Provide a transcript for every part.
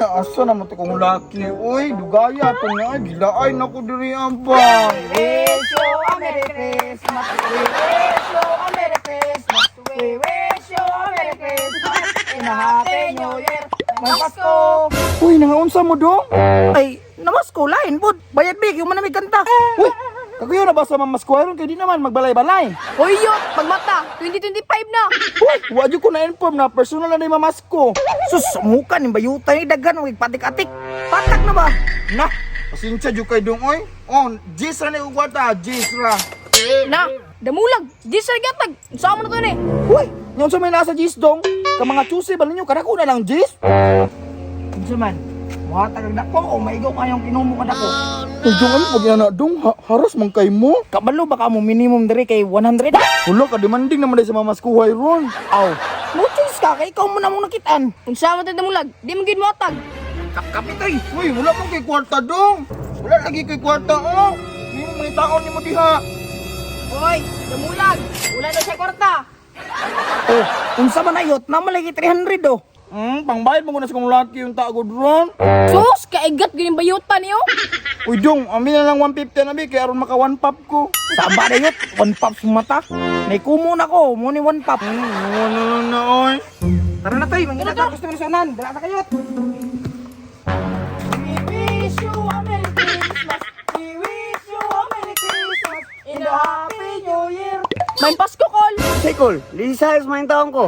Asa naman to kong laki? Uy, dugaya to na. Ay, gilaay na ko diri ang ba. Wish you a Merry Christmas. We wish you a Merry Christmas. We wish you a Merry Christmas and a Happy New Year. May Pasko! Uy, nangaunsa mo dong? Ay, namasko, lain pod. Bayad big, yung manamig kanta. Uy, kagayo na ba sa mamaskwairon kay di naman magbalay-balay. Hoy yot, pagmata, 2025 na. Uy, wa jud ko na inform na personal na ni mamasko. Sus, sumukan, yung bayutan ni daghan, huwag patik-atik. Patak na ba? Na, pasensya jud kay dong oy. Oh, Jis ra ni og kwarta, Jis ra. Na, damulag, di sa gatag. Unsa man na to ni? Uy, nyon sa may nasa Jis dong. Ka mga chusi ba ninyo kadako na lang Jis? Unsa man, muhatag ang dako o maigo kayong kinumo ka dako. Uy, dong ano pag na dong ha, haras man kay mo. Kabalo baka mo minimum diri kay 100. Wala ka demanding naman dahil sa mamaskuhay ron. Aw, no choice ka kay ikaw mo na mong nakitaan. Unsa man to damulag? Di man gyud mo atag. Kapitoy. Uy, wala man kay kwarta dong. Wala lagi kay kwarta oh. Di mo may taon nimo diha. Hoy, damulag, wala na siya kwarta. Oh, unsa man ayot, naman lagi 300 oh. Pangbayad mo ko na sa kong laki yung tagod ron. Sus, kaigat gyud yung bayutan niyo. Uy, dong, amin na lang 150 na bi, kaya aron maka one pop ko. Saba na yot, one pop sa mata. May kumo na ko, mo ni one pop. Ano na na, oy. Tara na toy, mangina ta customer sa unan. Dala sa kayot. We wish you a Merry Christmas. We wish you a Merry Christmas and a Happy New Year. May Pasko kol. Sikol, lisayos man yung taong ko.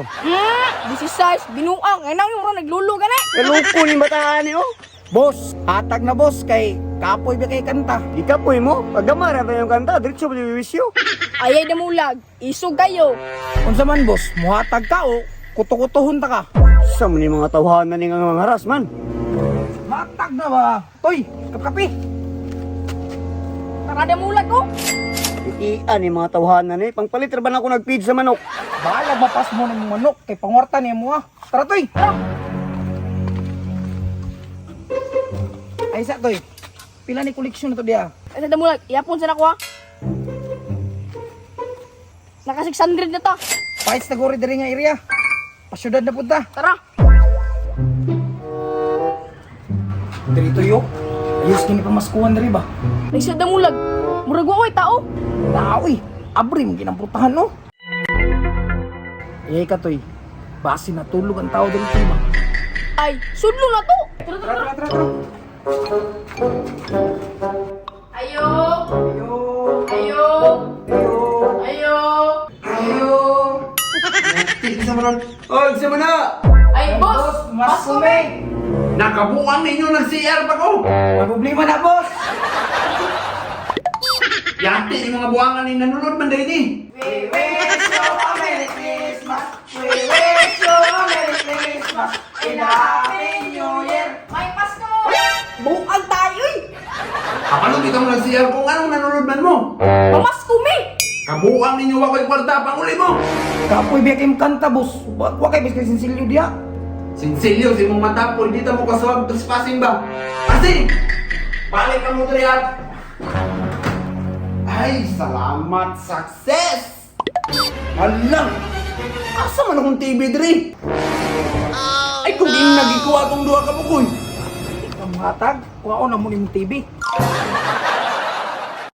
This is size, binuang. Ay nang yung ron naglulo gani. Kalupo ni bataan ni oh. Boss, hatag na boss kay kapoy ba kay kanta. Ikapoy mo, paggamara ba yung kanta, diretso ba yung wish you? Ayay damulag, isog kayo. Unsa man boss, muhatag ka o kuto-kutohon ta ka. Sa mo ni mga tawhanan ni nga mga haras man. Matag na ba? Toy, kapkapi. Tara damulag oh. Iian ni mga tawhanan ni, pangpalit ra ba na ako nagpid sa manok? Balag mapas mo ng manok kay pangwarta niya mo ah. Tara toy. Tara. Ay sa toy. Pila ni koleksyon na to diya? Ay sa damulag, iapon sa nakuha. Naka 600 na ta. Pahits na gori diri nga area. Pasyudad na punta. Tara. Diri tuyo. Ayos kini pamaskuhan diri ba? Ay sa damulag, murag wa oy tao. Tao eh. Abri mo ginamputahan no. Eh ka toy. Basi natulog ang tao diri toy ba? Ay, sudlo na to. Tara, tara, Tara tara tara. Ayo. Ayo. Ayo. Ayo. Isa mo nun. Oh, isa mo na! Ay, boss. Mas me. Nakabuang ninyo ng CR pa ko! May problema na boss. Yati yung mga buwangan ni nanunod man din eh. We wish you a Merry Christmas. We wish you a Merry Christmas and a Happy New Year. May Pasko. Buang tayo eh. Kapalo dito mo ng CR kung anong nanunod man mo. Pamasko mi. Kabuang ninyo wako'y kwarta panguli mo. Kapoy biya kayong kanta boss. Wa kay biska sinsilyo diya. Sinsilyo si mong matapol dito mo kasuwag trespassing ba? Kasi! Balik ka mo diri at... Ay, salamat success! Hala! Asa man akong TV diri? Ay, kung di nagikuha akong duha ka bukoy. Ang hatag, kuha na mo nimong TV.